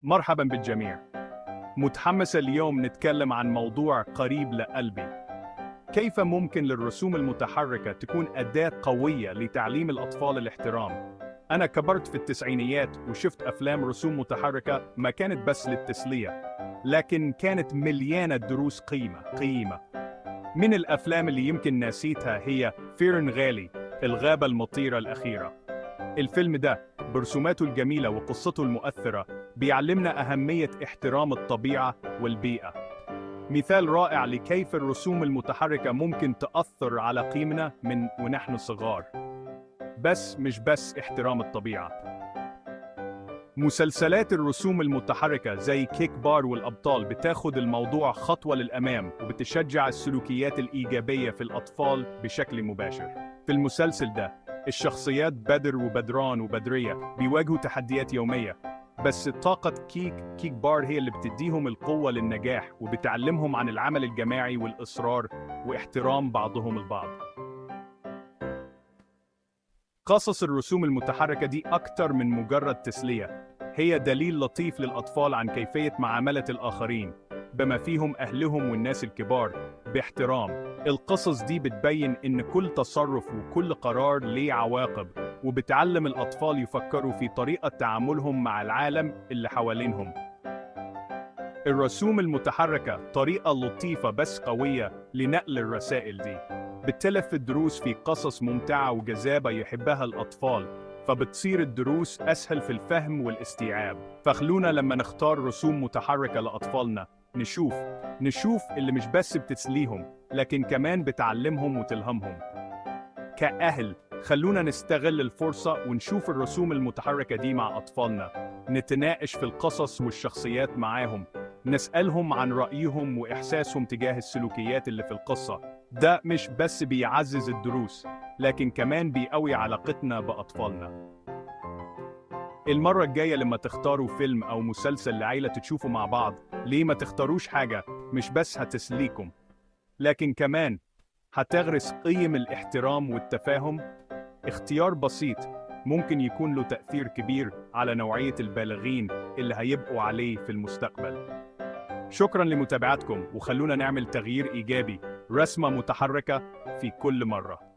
مرحبا بالجميع. متحمس اليوم نتكلم عن موضوع قريب لقلبي. كيف ممكن للرسوم المتحركة تكون أداة قوية لتعليم الأطفال الاحترام؟ أنا كبرت في التسعينيات وشفت أفلام رسوم متحركة ما كانت بس للتسلية، لكن كانت مليانة دروس قيمة. من الأفلام اللي يمكن ناسيتها هي فيرن غالي، الغابة المطيرة الأخيرة. الفيلم ده برسوماته الجميلة وقصته المؤثرة بيعلمنا أهمية احترام الطبيعة والبيئة. مثال رائع لكيف الرسوم المتحركة ممكن تأثر على قيمنا من ونحن صغار. بس مش بس احترام الطبيعة. مسلسلات الرسوم المتحركة زي كيك بار والأبطال بتاخد الموضوع خطوة للأمام وبتشجع السلوكيات الإيجابية في الأطفال بشكل مباشر. في المسلسل ده الشخصيات بدر وبدران وبدرية بيواجهوا تحديات يومية، بس طاقة كيك بار هي اللي بتديهم القوة للنجاح وبتعلمهم عن العمل الجماعي والإصرار واحترام بعضهم البعض. قصص الرسوم المتحركة دي أكتر من مجرد تسلية، هي دليل لطيف للأطفال عن كيفية معاملة الآخرين بما فيهم أهلهم والناس الكبار باحترام. القصص دي بتبين إن كل تصرف وكل قرار ليه عواقب، وبتعلم الأطفال يفكروا في طريقة تعاملهم مع العالم اللي حوالينهم. الرسوم المتحركة طريقة لطيفة بس قوية لنقل الرسائل دي، بتلف الدروس في قصص ممتعة وجذابة يحبها الأطفال، فبتصير الدروس أسهل في الفهم والاستيعاب. فخلونا لما نختار رسوم متحركة لأطفالنا نشوف اللي مش بس بتسليهم، لكن كمان بتعلمهم وتلهمهم. كأهل خلونا نستغل الفرصة ونشوف الرسوم المتحركة دي مع أطفالنا، نتناقش في القصص والشخصيات معاهم، نسألهم عن رأيهم وإحساسهم تجاه السلوكيات اللي في القصة. ده مش بس بيعزز الدروس، لكن كمان بيقوي علاقتنا بأطفالنا. المرة الجاية لما تختاروا فيلم أو مسلسل لعيلة تشوفوا مع بعض، ليه ما تختاروش حاجة مش بس هتسليكم، لكن كمان هتغرس قيم الاحترام والتفاهم؟ اختيار بسيط ممكن يكون له تأثير كبير على نوعية البالغين اللي هيبقوا عليه في المستقبل. شكراً لمتابعتكم، وخلونا نعمل تغيير إيجابي، رسمة متحركة في كل مرة.